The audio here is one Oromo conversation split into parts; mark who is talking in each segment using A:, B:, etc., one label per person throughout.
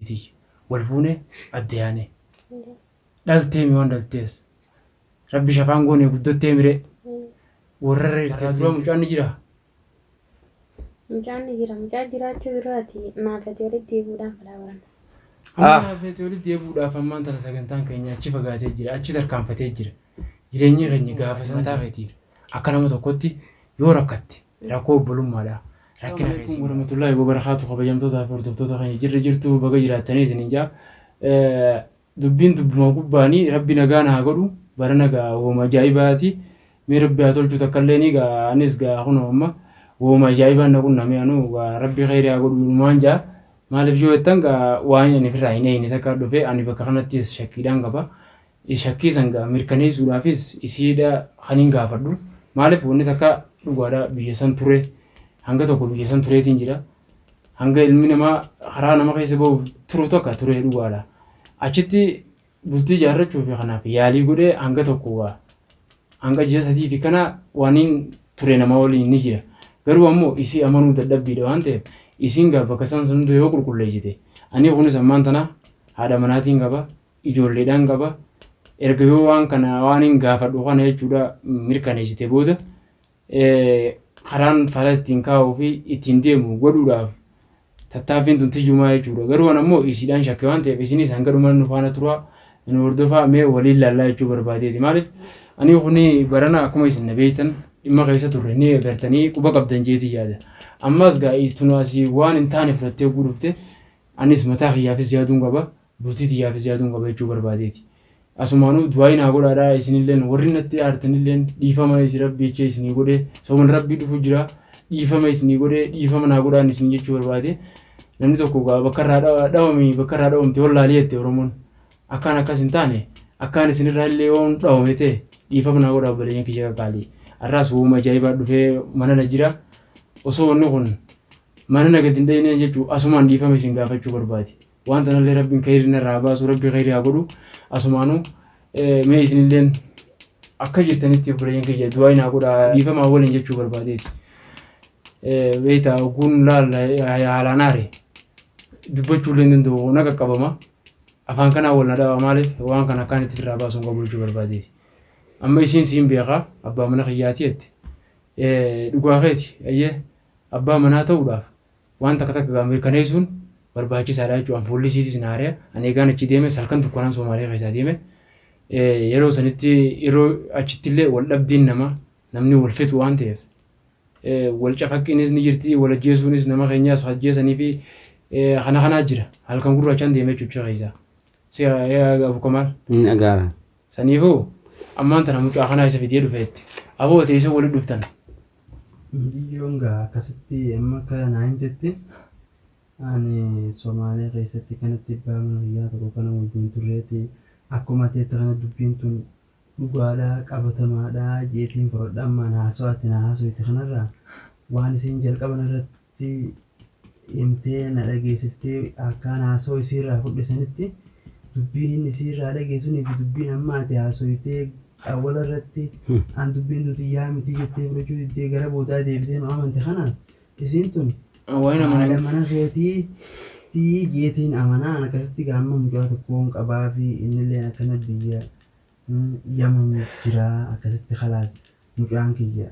A: tiyya. Wal fuune adda yaane. Dhaltee mi waan dhaltees. Rabbi shafaan goone guddattee miree. Warra irra dura mucaan ni jiraa?
B: Mucaan ni jira. Mucaa jiraachuu biraati naaf ati walitti deebi'uudhaan falaa baranna.
A: Amma naaf ati walitti deebi'uudhaaf ammaan tana sagantaan keenya achi fagaatee jira. Achi tarkaanfatee jira. Jireenyi keenya gaafa sana mataa keetiif akka nama tokkotti yoo rakkatte rakkoo obbolummaadha. Rakkina keessa. Warahmatullaahi wabarakaatu kabajamtootaa fi hordoftoota keenya jirra jirtu baga jiraattanii isiniin jaa. Dubbiin dubbuma gubbaani rabbi nagaa na haa godhu barana gaa wooma ajaa'ibaati mee rabbi haa tolchu takkalleeni gaa anis gaa kunoo amma wooma ajaa'ibaan na qunname anuu gaa rabbi kheyri haa godhu numaan jaa maaliif yoo jettan gaa waan ani ofirraa hin eeyne takka dhufe ani bakka kanattis shakkiidhaan qaba shakkii san gaa mirkaneessuudhaafis isiidha kanin gaafadhu maaliif wanni takka dhugaadha biyya san ture hanga tokko biyya san tureetiin jira Hanga ilmi namaa karaa nama keessa bahuuf turu takka ture dhugaadha. Achitti bultii ijaarrachuu fi kanaaf yaalii godhee hanga tokko waa hanga ji'a sadii fi kana waaniin ture nama waliin ni jira. Garuu ammoo isii amanuu dadhabbiidha waan ta'eef isiin gaa bakka san hunda yoo qulqulleessite anii kunis ammaan tana haadha manaatiin qaba ijoolleedhaan qaba erga yoo waan kana waaniin gaafadhu kana jechuudha mirkaneessite booda karaan fala ittiin kaa'uu fi ittiin deemu godhuudhaaf tattaaffiin tun tiyumaa jechuudha. Garuu an ammoo isiidhaan shakke waan ta'eef isinis hanga dhuma nu faana turaa nu hordofaa mee waliin laallaa jechuu barbaadeeti. Maaliif ani kuni barana akkuma isin na beektan dhimma keessa turre ni agartanii quba qabdan jeetii yaada. Ammas gaa tun asii waan hin taane fudhattee oguu dhufte anis mataa kiyyaafis yaaduun qaba. Bultii tiyyaafis yaaduun qaba jechuu barbaadeeti. Asumaanuu du'aa'ii naa godhaadha isinilleen warri natti aartanilleen dhiifama isin rabbi jechee isinii godhe sooman rabbii dhufu jira dhiifama isinii godhe dhiifama naa godhaan isin jechuu barbaade. Namni tokko gaa bakka irraa dhawami bakka irraa dhawamte wallaalii jette Oromoon. Akkaan akkas hin taane akkaan isinirraa illee yoon dhawame ta'e dhiifama naa godhaa obboleeyyan kiyya qaqqaalii. Har'aas wooma ajaa'ibaa dhufee mana na jira. Osoo wanni kun mana na gadi hin dhayineen jechuu asumaan dhiifama isin gaafachuu barbaade. Waan tanallee rabbiin kayri narraa haa baasu rabbi kayri haa godhu asumaanuu mee isinilleen akka jirtanitti obboleeyyan kiyya du'aa naa godhaa dhiifamaa waliin jechuu barbaadeeti. Beektaa ogguun laal haalaan aare dubbachuullee hin danda'u na qaqqabama afaan kanaa wal na dhawa maaliif waan kana akkaan itti firraa baasuun qabu jechuu barbaadeeti. Amma isiin siin beekaa abbaa mana kiyyaati jette. Dhugaa keeti ayyee abbaa manaa ta'uudhaaf Waan takka takka gaa mirkaneessuun barbaachisaadha jechuudha. An fuulli isiitis na haaraya. Ani egaan achi deeme halkan dukkanaan Soomaaliyaa keessaa deeme. Yeroo sanitti yeroo achittillee wal dhabdiin nama namni wal fixu waan ta'eef wal cafaqqiinis ni jirti wal ajjeesuunis nama keenyaas ajjeesanii fi kana kanaa jira. Halkan gurraachaan deeme jechuudha keessaa. Si Abu Kamaal.
C: Ni dhagaara.
A: Saniifuu ammaan tana mucaa kanaa isa fidee dhufeetti. Aboo teessoo walitti dhuftan.
D: Miciyyoon gaa akkasitti amma akka naa himtetti ani Somaalee keessatti kanatti abbaa mana kiyyaa tokko kana wajjin turreeti akkuma ati jette kana dubbiin tun dhugaadha qabatamaadha jeetiin fudhadha amma ani haasawaa ati naa haasoyte kanarraa waan isiin jalqaba narratti himtee na dhageessiftee akkaan haasawa isiirraa fudhe sanitti dubbiin isiirraa dhageessunii fi dubbiin amma ati haasoytee awwala irratti an dubbiin tun tiyyaa miti jettee fudhachuu diddee gara boodaa deebitee nu amante kanaan isiin tun
A: Waan
D: haadha
A: amanan
D: mana keetii tii jeetiin amanaa an akkasitti gaamma mucaa tokkoon qabaa fi innilleen akkana biyya Yaman jiraa akkasitti kalaas mucaan kiyya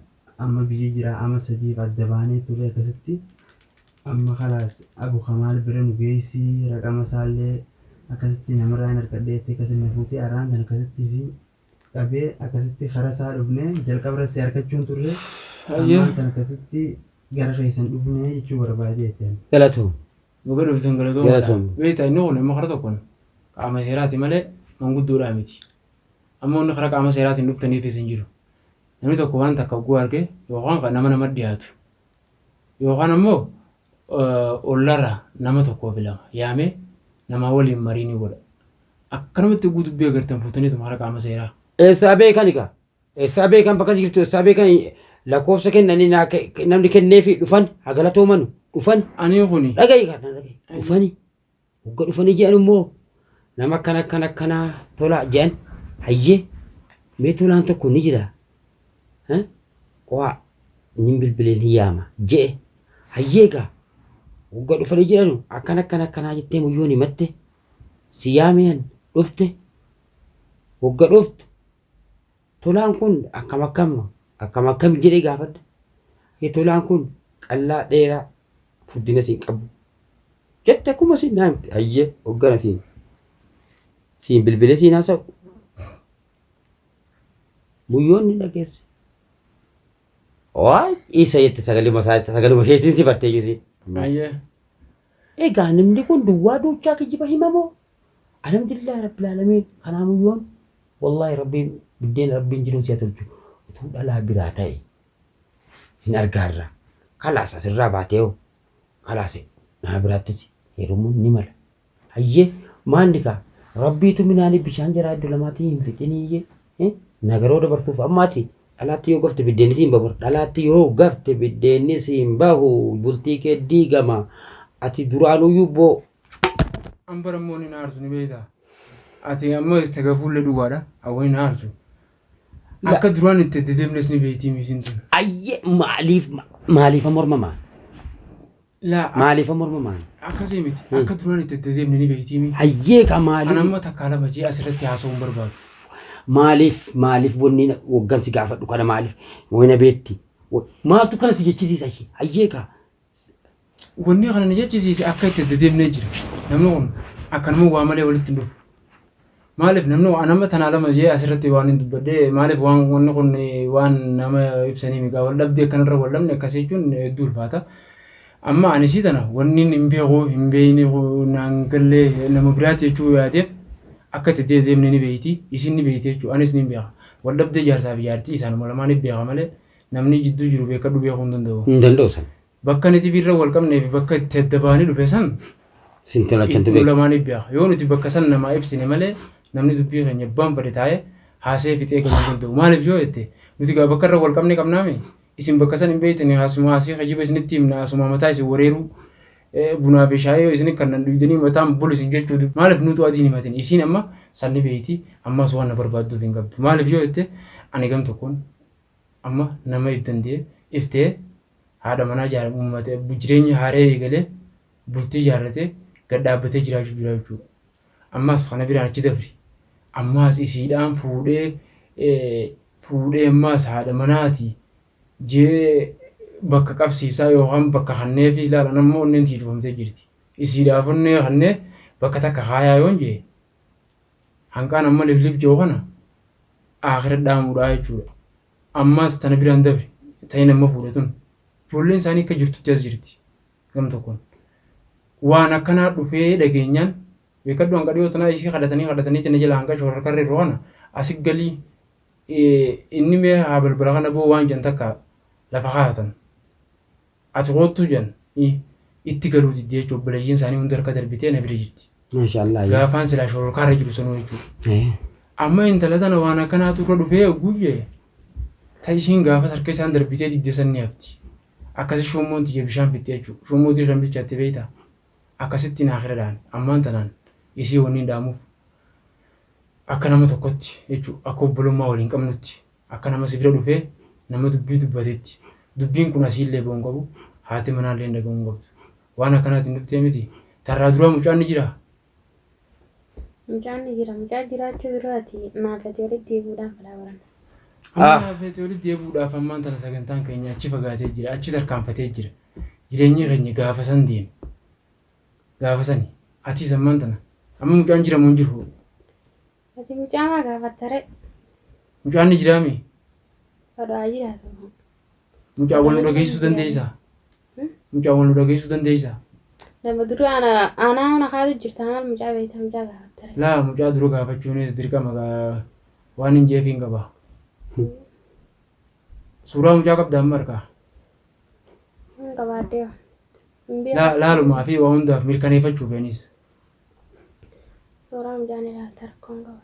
D: amma biyya jiraa ama sadiif adda baanee turre akkasitti amma kalaas Abu Kamaal bira nu geessi raqama isaallee akkasitti namarraa hin argadhe jettee akkasitti na fuutee arraan tan akkasitti isii qabee akkasitti kara isaa dhufne jalqaba si argachuun turre ammaan tan akkasitti gara keessan dhufne jechuu barbaadeetti.
C: Galatoom.
A: Baga dhuftan galatoomaadha.
C: Galatoom.
A: Beektaa inni kun amma kara tokkoon qaama seeraati malee manguddoodhaa miti. Amma wanni kara qaama seeraatiin dhuftaniifis hin jiru. Namni tokko waan takka hogguu arge yookaan kan nama nama dhiyaatu yookaan ammoo ollarraa nama tokkoo fi lama yaamee namaa waliin marii ni godha. Akkanumatti hogguu dubbii agartan fuutaniituma kara qaama seeraa.
C: Eessaa beekani kaa? Eessaa beekan bakka jirtu eessaa beekan lakkoofsa kennanii naa namni kenneefi dhufan haa galatoomanu dhufan.
A: Ani kuni.
C: Dhaga'i kaa dhaga'i dhufani hogga dhufanii jedhan immoo nama akkana akkana akkanaa tolaa jedhan hayyee mee tolaan tokko ni jira qo'aa nin bilbileen hin yaama je'e hayyee gaa Waggaa dhufanii jedhanu akkana akkana akkanaa jettee muyyoon himatte si yaameen dhufte waggaa dhuftu tolaan kun akkam akkam akkam akkam jedhee gaafadha. Tolaan kun qallaa dheeraa furdina siin qabu jette akkuma siin naa himte hayyee hoggana siin siin bilbilee siin haasa'u muyyoon ni dhageesse. Waa isa jette sagaluma isaa sagaluma isheetiin si bartee jirti.
A: Ayyee.
C: Egaa namni kun duwwaa duuchaa kijiba himamoo? Alhamdulillah rabbil aalamiin kanaa muyyoon wallaahi rabbiin biddeen rabbiin jiruun si'a tolchu utuu dhalaa biraa ta'e hin argaarra. Kalaas asirraa baatee hoo kalaas nama biraattis heerumuun ni mala. Hayyee maalli kaa rabbiitu minaanii bishaan jaraa iddoo lamaatii hin fixiniyyee nagaroo dabarsuuf ammaati dhalaatti yoo gafte biddeenni siin bahu dhalaatti yoo gafte biddeenni siin bahu bultii kee diigama ati duraanuyyuu boo.
A: An bara immoo ni na aarsu ni beektaa. Ati amma itti gafuullee dhugaadha. Hawwii na aarsu. Akka duraan itti deddeemnes ni beektii misiin tun.
C: Ayyee maaliif maaliif mormamaan?
A: Laa
C: Maaliif mormamaan?
A: akkasii miti. Akka duraan itti deddeemne ni beektii miti.
C: Hayyee ka
A: An
C: maaliif
A: amma takkaa lama jee asirratti haasa'uu hin barbaadu.
C: maaliif maaliif wanni waggansi gaafadhu kana maaliif wayna beetti maaltu kana si jechisiisa ishee hayyee ka
A: Wanni kana na jechisiise akka itti deddeemnee jira. Namni kun akkanuma waa malee walitti hin dhufu. Maaliif namni waan amma tanaa lama jee asirratti waan hin dubbadhee maaliif waan wanni kun waan nama ibsanii migaa wal dhabdee akkanarra wal dhabne akkas jechuun hedduu ulfaata. Amma ani sii tana wanni hin beeku hin beekne naan gallee nama biraati jechuu yaadeef akka itti deddeemne ni beeyti isin ni beeyti jechuu anis ni beeka. Wal dhabdee jaarsaa fi jaartii isaanuma lamaan ni beeka malee namni jidduu jiru beekadhu beekuu hin danda'u.
C: Hin danda'u san.
A: Bakka nuti birra wal qabnee fi bakka itti adda baanii dhufe san
C: Sin tolachantu
A: nu
C: beeku.
A: lamaanii beeka. Yoo nuti bakka san namaa ibsine malee namni dubbii keenya abbaan fedhe taa'ee haasee fixee galuu hin danda'u. Maaliif yoo jette nuti gaa bakka irra wal qabne qabnaami isin bakka san hin beektani asuma asii kijiba isinitti himna asuma mataa isin wareeruu bunaa fi shaayii yoo isin kan nan dhuydanii mataan bul isin jechuu maaliif nutu adiin himatin isiin amma sanni beeyti ammas waan na barbaadduuf hin qabdu. Maaliif yoo jette ani gam tokkoon amma nama if danda'e iftee haadha manaa uummate jireenya haaree eegalee bultii ijaarratee gad dhaabbatee jiraachuu jira jechuudha. Ammas kana biraan achi dabri. Ammas isiidhaan fuudhee fuudhee ammas haadha manaati jee bakka qabsiisaa yookaan bakka kannee fi ilaalan ammoo onneen tiidufamtee jirti. Isiidhaaf onnee kannee bakka takka haayaa yoon jee hanqaan amma liflif jiru kana aakhira dhaamuudhaa jechuudha. Ammas tana biraan dabre ta'in amma fuudhe tun ijoolleen isaanii akka jirtutti as jirti gam tokkoon. Waan akkanaa dhufee dhageenyaan beekadhu hanqa dhiyoo tanaa isii kadhatanii kadhatanii tana jala hanqa shoorarkarra yeroo kana asi galii inni mee haa balbala kana boo waan jan takka lafa kaa'atan. Ati koottuu jan itti galuu diddee jechuudha obboleeyyiin isaanii hunda harka darbitee na bira jirti.
C: Maashaallah.
A: Gaafaan silaa shoorarkaarra jiru sanuu jechuudha. Amma intala tana waan akkanaatu irra dhufee guyyee ta isiin gaafa harka isaan darbitee didde san ni hafti. Akkasi shommoon tiyya bishaan fixxe jechuudha. Shommootii kan bilchaatte beektaa? Akkasitti naa kiradhaan ammaan tanaan isii wanni hin dhaamuuf akka nama tokkotti jechuudha. Akka obbolummaa waliin qabnutti akka nama si bira dhufee nama dubbii dubbatetti dubbiin kun asiillee ba'uu hin qabu haati manaallee hin dhaga'uu hin qabdu. Waan akkanaatiin dhuftee miti tarraa duraa mucaan ni jiraa?
B: Mucaan ni jira. Mucaa jiraachuu duraati naaf ati walitti deebi'uudhaan falaa baranna.
A: Amma naaf walitti deebi'uudhaaf ammaan tana sagantaan keenya achi fagaatee jira achi tarkaanfatee jira. Jireenyi keenya gaafa san deeme. Gaafa sani atis ammaan tana amma mucaan jira moo hin jiru?
B: Ati mucaa maa gaafatta ree?
A: Mucaan ni jiraami?
B: Odoo jiraatu.
A: Mucaan wal nu dhageessisuu dandeessaa? Mucaan wal nu dhageessisuu dandeessaa?
B: Nama dura aanaa mana kaatu jirta maal mucaa beekta mucaa gaafatta ree?
A: Laa mucaa dura gaafachuunis dirqama waan hin jeef hin qaba. Suuraa mucaa qabda amma harkaa?
B: Hin qabaadhee. Hin beeku.
A: Laalumaa fi waa hundaaf mirkaneeffachuu feenis.
B: Suuraa mucaan ilaalta rakkoon qaba.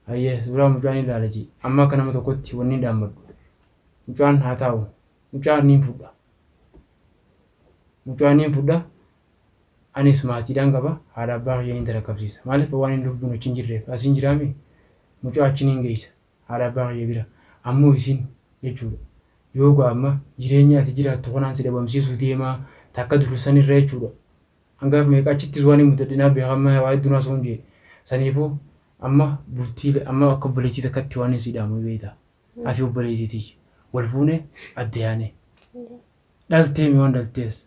A: Hayyee suuraa mucaan ilaala jee. Amma akka nama tokkotti wanni hin dhaammadhu. Mucaan haa taa'u. Mucaan niin fudha. Mucaan niin fudha. Anis maatiidhaan qaba. Haadha abbaa kiyya niin tarakkabsiisa. Maaliif waan hin lubbuun achi hin jirreef asiin jiraame mucaa achi niin geessa. Haadha abbaa kiyya bira. Ammoo isin jechuudha. Yoo gaa amma jireenya ati jiraattu kanaan si dhabamsiisuu deemaa Takka dursanirra jechuudha. Hangaaf meeqa achittis waan hin mudadhinaa beekamaa waa hedduu naasa'uun jee. Saniifuu amma bultii amma akka obboleettii takkatti waan hin siidhaamu beekta. Ati obboleettii tiyya. Wal fuune adda yaane. Dhaltee mi waan dhaltees.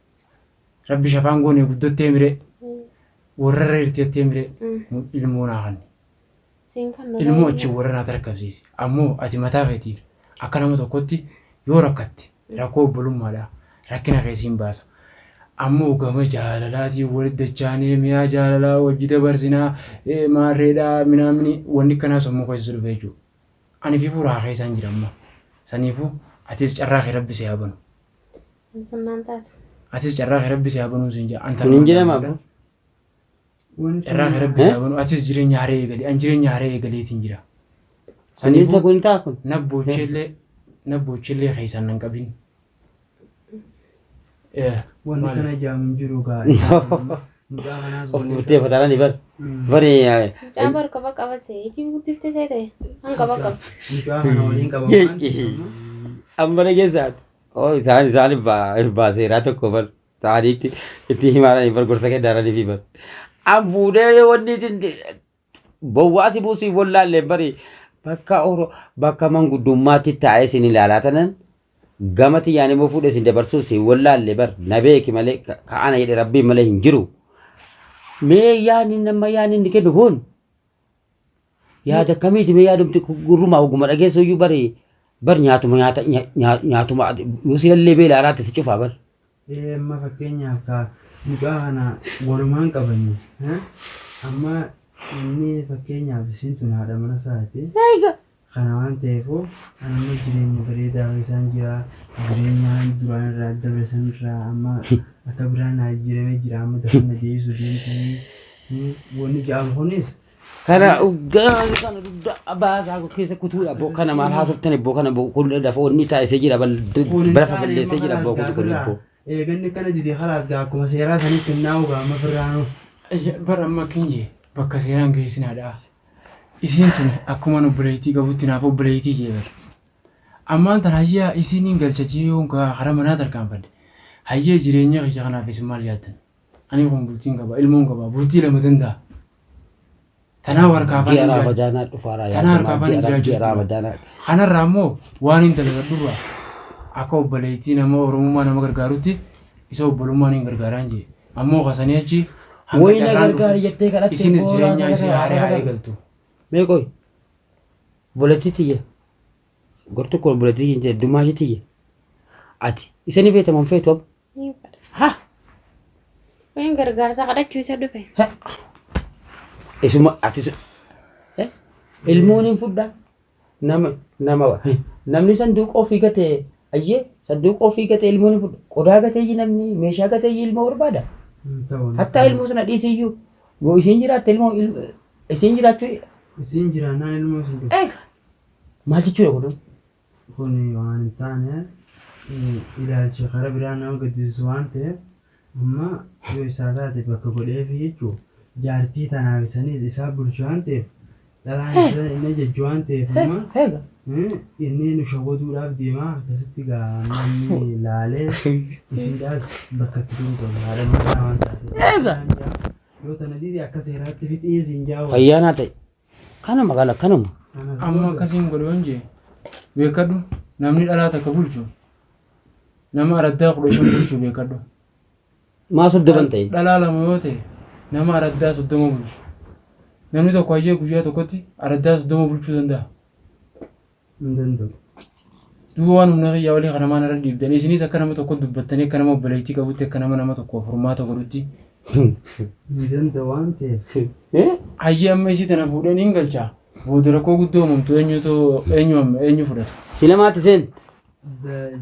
A: Rabbi shafaan goone guddattee miree. Warra irra hirteettee miree. Ilmoo naa kanne.
B: Siin kan nu
A: Ilmoo achi warra naa tarkabsiisi. Ammoo ati mataa keetiif akka nama tokkotti yoo rakkatte rakkoo obbolummaadha. Rakkina kee siin baasa. Ammoo gama jaalalaatiin walitti dachaanee mi'aa jaalalaa wajji dabarsinaa maarreedhaa minaamini wanni akkanaa sammuu keessa dhufe jechuudha. Ani fi furaa keessaan jira amma. Saniifuu atis carraa kee rabbi si haa banu.
B: Sunnaan taatu.
A: Atis carraa kee rabbi si haa banuu siin jedha.
C: Kun hin jedhama abbo.
A: Carraa kee rabbi si haa banu. Atis jireenya haaraa eegalee an jireenya haaraa eegaleetiin jira.
C: Kun hin
A: Saniifuu
C: kun ta'a kun.
A: na boocheellee keessaan nan qabin.
D: Wanni
A: Maaliif?
D: kana jaamu hin jiru gaa. Mucaa kanaas
C: Of murtee fatalani bar. Bari
B: Mucaa bar qaba qaba see iji guddiftee see ta'e an qaba qabdi.
D: Mucaa kana waliin qaba waan ta'eef
C: amma dhageessaati. Oo isaan isaan baaseeraa tokko bar ta'anii itti himaadhaan bar gorsa kennaaranii fi bar. An fuudhee wanni bowwaasi buusii wallaallee bari bakka oro bakka manguddummaatti taa'ee isin ilaalaa tanan gama tiyyaan immoo fuudhee isin dabarsuuf isin wallaallee bar na beeki malee ka'ana jedhe rabbiin malee hin jiru. Mee yaadni nama yaadni inni kennu kun yaada akkamiiti mee yaadumti gurrumaa oguma dhageessu iyyuu bari bar nyaatuma nyaata nyaatuma yoo silallee beela araatti si cufaa bar.
D: Amma fakkeenyaaf ka mucaa kana walumaan qabanii amma inni fakkeenyaaf isin tun haadha mana isaati. Kana waan ta'eef ani amma jireenya bareedaa isaan jira, jireenya duraan irraa dabarsan irraa amma akka biraan naa jijjiiramee jira, amma dafana deebisuu deemtii wanni jedhamu kunis.
C: Kana kana dugda baasaa keessa kutuudha boo kana maal haasoftan boo kana boo kun lafa onni taasisee jira balafa balleessee jira boo kutu kun boo.
D: Eeganni kana didee kalaas gaa akkuma seeraa sanitti naa'u gaa amma firraanu.
A: Bara amma akkin jee bakka seeraan geessinaadha. Isiin tun akkuma obboleettii qabutti naaf obboleettii jee bara. Ammaan tan hayyaa isiin galcha jee karaa manaa tarkaanfadhe. Hayyee jireenya kiyya kanaaf isin maal yaaddan? Ani kun bultiin qaba, ilmoon qaba, bultii lama danda'a. Tanaa harkaa afaan
C: Ji'a
A: hin jiraatu.
C: Raamadaanaa dhufaaraa
A: Tanaa harkaa afaan hin
C: ji'a
A: jiraachuu.
C: Raamadaanaa.
A: Kanarraa immoo waan hin dalagadhurraa akka obboleettii nama Oromummaa nama gargaarutti isa obbolummaan hin gargaaraan jee. Ammoo kasanii achi hanga
C: Wayina
A: carraan
C: gargaari
A: dhufutti
C: jettee kadhattee
A: isinis
C: booraa
A: jireenya isii
C: sana
A: haaraa haa
C: gara-
A: eegaltu.
C: Mee qoy obboleettii tiyya gortu kun obboleettii tiyya heddummaa ishee tiyya ati isa ni feeta moo hin feetu amma?
B: Ni fedha.
C: Ha
B: Wayin gargaarsa kadhachuu isa dhufe.
C: Ha isuma ati ilmoon hin fudhaa nama nama namni sanduuqa ofii gatee ayyee sanduuqa ofii gatee ilmoon hin fudha qodaa gatee namni meeshaa gatee ilmoo barbaada. Hattaa ilmoo sana dhiisiyyuu yoo isiin jiraatte ilmoo isiin jiraachuu
D: Isiin jiraannaan ilmoo isin dhufu.
C: Eega maal jechuudha kun?
D: Kun waan hin taane ilaalcha karaa biraa nama gaddisiisu waan ta'eef amma yoo isaa taate bakka godheefi jechuun jaartii tanaaf isaniis isaa bulchu waan ta'eef dhalaan isa inni ajajju waan ta'eef amma
C: Eega
D: inni nu shawwaduudhaaf deema akkasitti gaa namni laalee isiidhaas bakka itti gurguramu haadha manaa waan taateef.
C: Eega.
D: Yoo tana dide akka seeraatti fixee siin jaawwa.
C: Fayyaa naa ta'e kanuma kana kanuma.
A: Amma akkasiin godhu yoon jee beekadhu, namni dhalaa takka bulchu nama araddaa 15 bulchu beekadhu.
C: Maa 30 ta'e?
A: Dhalaa lama yoo ta'e nama araddaa 30 bulchu. Namni tokko hayyee guyyaa tokkotti araddaa 30 bulchuu danda'a.
D: Hin danda'u.
A: Duuba waan humna kiyyaa olii kana maan irra dhiibdan isinis akka nama tokko dubbattanii akka nama obboleettii qabutti akka nama nama tokko furmaata godhutti.
D: Hin danda'u waan ta'eef.
A: Hayyee amma isii tana fuudheen hin galchaa. Booda rakkoo guddoo uumamtu eenyutu eenyu amma eenyu fudhata?
C: Silamaatti seen.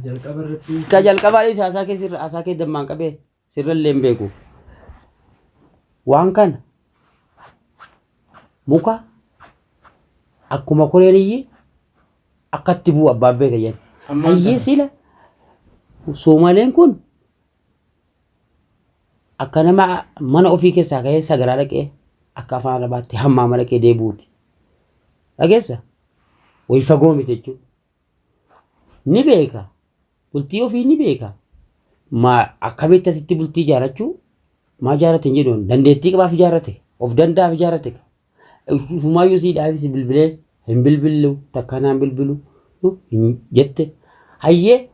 D: Jalqaba irratti.
C: Ka jalqabaa dhiisa haasaa kee sirra haasaa kee dammaan qabee sirra illee hin beeku. Waan kana muka akkuma koreen iyyi akkatti bu'u abbaan beeka jedhan.
A: Ammaan
C: Hayyee
A: tana.
C: sila Soomaleen kun akka nama mana ofii keessaa ka'ee sagaraa dhaqee akka afaan Arabaatti hammaama dhaqee deebi'uuti. Dhageessa? Wayi fagoo miti jechuudha. Ni beeka. Bultii ofii ni beeka. Maa akkamitti asitti bultii ijaarrachuu maa ijaarrate hin jedhu dandeettii qabaaf ijaarrate of danda'aaf ijaarrate. Ufumaayyuu sii dhaabisi bilbilee hin bilbillu takkanaan bilbilu hin jette. Hayyee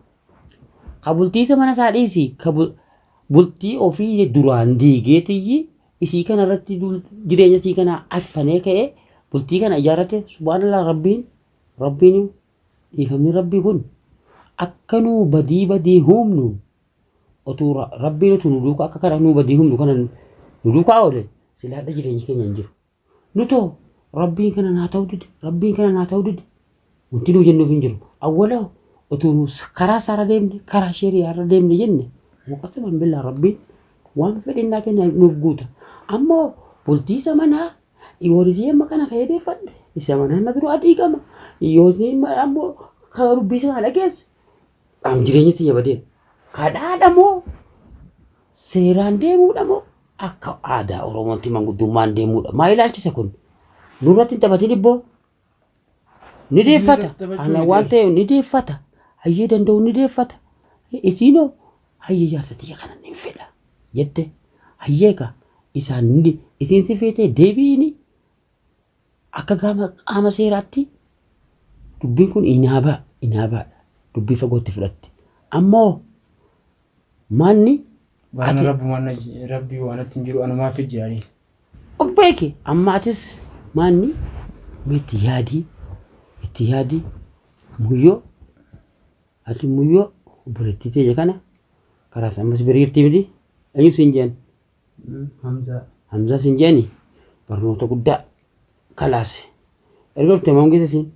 C: ka bultii isa mana isaa dhiisi ka bultii ofii duraan diigeetiyyi isii kana irratti jireenya isii kana affanee ka'ee bultii kana ijaarrate subhaanallah rabbiin rabbiin dhiifamni rabbii kun akka nuu badii badii humnu otuu rabbiin utuu nu duukaa akka kana nuu badii humnu kana nu duukaa oole silaadha jireenyi keenya hin jiru. Nutoo rabbiin kana naa ta'uu dide rabbiin kana naa ta'uu dide wanti nuu jennuuf hin jiru. Awwaloo utuu nu karaa isaarra deemne karaa sheriyaarra deemne jenne waqasaman billaa rabbiin waan fedhinnaa keenya nuuf guuta. Ammoo bultii isa manaa yoo isii amma kana ka'ee deeffadhe isa manaa na dura adiigama yoo isii ammoo kan dubbii isaa dhageesse am jireenya tiyya badeera. Kadhaadha moo seeraan deemuudha moo akka aadaa Oromootti manguddummaan deemuudha. Maa ilaalchisa kun? Nurratti hin taphatin ibboo. Ni deeffata.
A: Nurratti taphachuu
C: Ana
A: miti.
C: waan ta'eef ni deeffata. Hayyee danda'u ni deeffata. Isiinoo hayyee jaarsa tiyya kana ni fedha jette. Hayyee ka isaan ni isiin si feetee deebiini akka gaama qaama seeraatti dubbiin kun inaabaa inaabaadha. Dubbii fagootti fudhatte. Ammoo maanni
A: Barana
C: Ati-
A: rabbumaan rabbii waan natti hin jiru anumaaf jiraanii.
C: Obbeeki amma atis maanni mee itti yaadii itti yaadii muyyoo ati muyyoo obboleettii teenya kana karaa ammas bira jirti miti eenyu siin jeen
D: Hamza.
C: Hamzaa siin jeeni barnoota guddaa kalaase erga dhufte maam keessa siin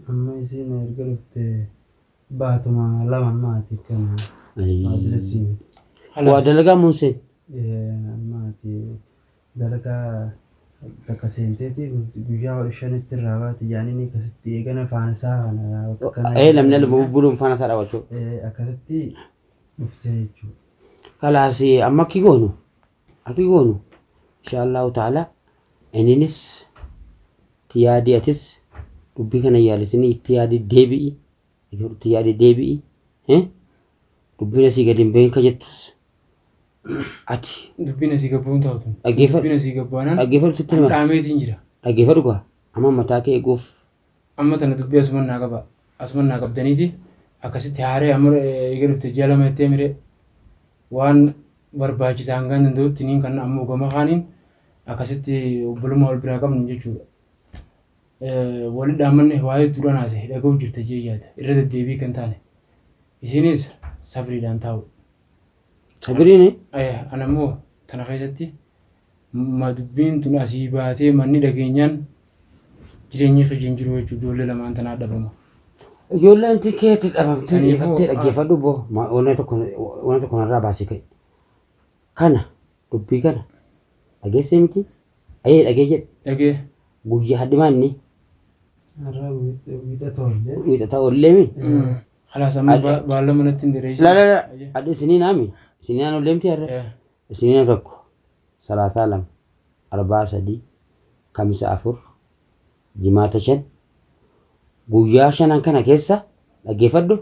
D: Amma isiin erga dhufte baatuma lama ammaati kana. Adresiin.
C: Waa dalagaa muun seen
D: Ammaati dalagaa takka seenteeti guyyaa 15tti irraa baate jaaniin akkasitti eegana faana isaa kana bakka kana.
C: Ee namni alba bubburuun faana isaa dhaawachuu
D: Akkasitti dhufte jechuudha.
C: Kalaas amma akki goonu akki goonu inshaallahu ta'ala inninis itti yaadii atis dubbii kana yaalisinii itti yaadii deebi'i itti yaadii deebi'i dubbiin asii gadi hin bahin ka jettus ati
A: Dubbiin asii gabbuun taatu.
C: Dhaggeeffadhu.
A: Dubbiin asii gabbaanaan
C: dhaggeeffadhu sitti hima
A: dhaameetiin jira.
C: dhaggeeffadhu gaa amma mataa kee eeguuf
A: Amma tana dubbii asuman naa qaba. Asuman naa qabdaniiti akkasitti haaree amma eega dhufte ji'a lama jettee miree waan barbaachisaa hangaan danda'utti niin kan ammoo gama kaaniin akkasitti obbolummaa wal biraa qabnu jechuudha. Wali dhaammanne waa hedduudhaan haasa'e dhaga'u jirta jee yaada irra deddeebii kan taane. Isinis sabriidhaan taa'u.
C: Sabiriin
A: Ana immoo tana keessatti ma dubbiin tun asii baatee manni dhageenyaan jireenyi kiyya hin jiru jechuudha ijoollee lamaan tanaa dhabama.
C: Ijoolleen tikeetti dhabamtee
A: Saniifuu,
C: dhiifattee dhaggeeffadhu boo wanna tokko narraa baasii ka'e. Kana dubbii kana dhageessee miti ayyee dhagee jedhe
A: Dhagee
C: guyyaa hadhimaa inni
D: Har'a wiixata oollee.
C: wiixata oollee mi?
A: Khalaas amma baallama natti hin dheeressin.
C: La la la hadhi isiniin haami isiniin oollee miti har'a isiniin 1 salaasaa 2 arbaa 3 kamisa 4 jimaata 5 guyyaa shanan kana keessa dhaggeeffadhu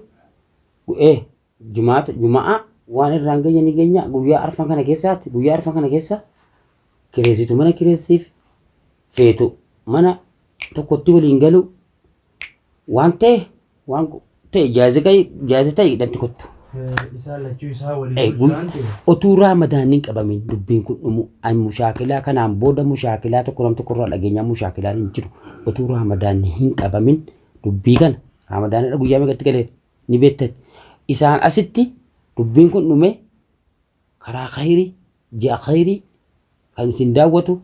C: jimaata juma'a waan irraan geenye ni geenya guyyaa arfan kana keessaatti guyyaa arfan kana keessa kireessitu mana kireessiif feetu mana tokkotti waliin galu waan ta'e waan ta'e jaaza ta'e hidhatti kottu.
D: Isaan lachuu isaa
C: Eh,
D: waliin bulchaan ta'e.
C: Otuu raamadaanni hin qabamin dubbiin kun dhumu an mushaakilaa kanaan booda mushaakilaa tokko nam tokko irraa dhageenyaa mushaakilaan hin jiru. Otuu raamadaanni hin qabamin dubbii kana raamadaanidha guyyaa meeqatti galee ni beektan. Isaan asitti dubbiin kun dhume karaa khayrii ji'a khayrii kan isin daawwatu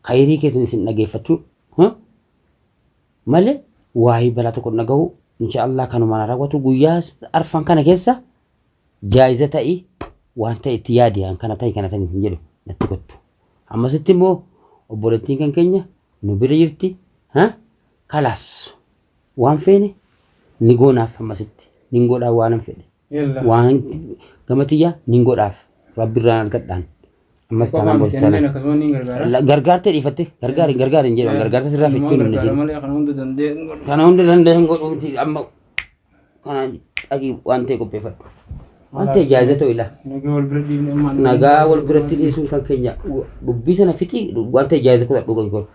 C: khayrii keessan isin dhageeffachuu malee waa'ee balaa tokko hin dhagahu inshaallah kanumaan raawwatu guyyaa arfan kana keessa jaayiza ta'i waan ta'e itti yaadi an kana ta'i kana ta'i hin jedhu natti kottu. Ammasitti immoo obboleettiin kan keenya nu bira jirti kalaas waan feene ni goonaaf ammasitti nin godhaa waan hin fedhe
A: Yalla.
C: waan gama tiyyaa nin godhaaf rabbi irraan argadhaan ammas taanaan
A: Qofaan
C: booda
A: miti anneen
C: taanaan.
A: akkasuma niin gargaara.
C: Gargaartee dhiifatte gargaari gargaari hin jedhu gargaarta sirraa
A: Ilmaan
C: fichuun hin
A: gargaara
C: jiru.
A: malee kana hunda danda'ee hin godhu.
C: Kana hunda danda'e hin godhu miti amma kana dhaqii waan ta'e qopheeffadhu. Wanta ijaaza ta'u ilaa.
A: Nagaa wal bira dhiifne amma.
C: Nagaa wal biratti dhiisuun kan keenya dubbii sana fixii wanta ijaaza kutadhu godhu.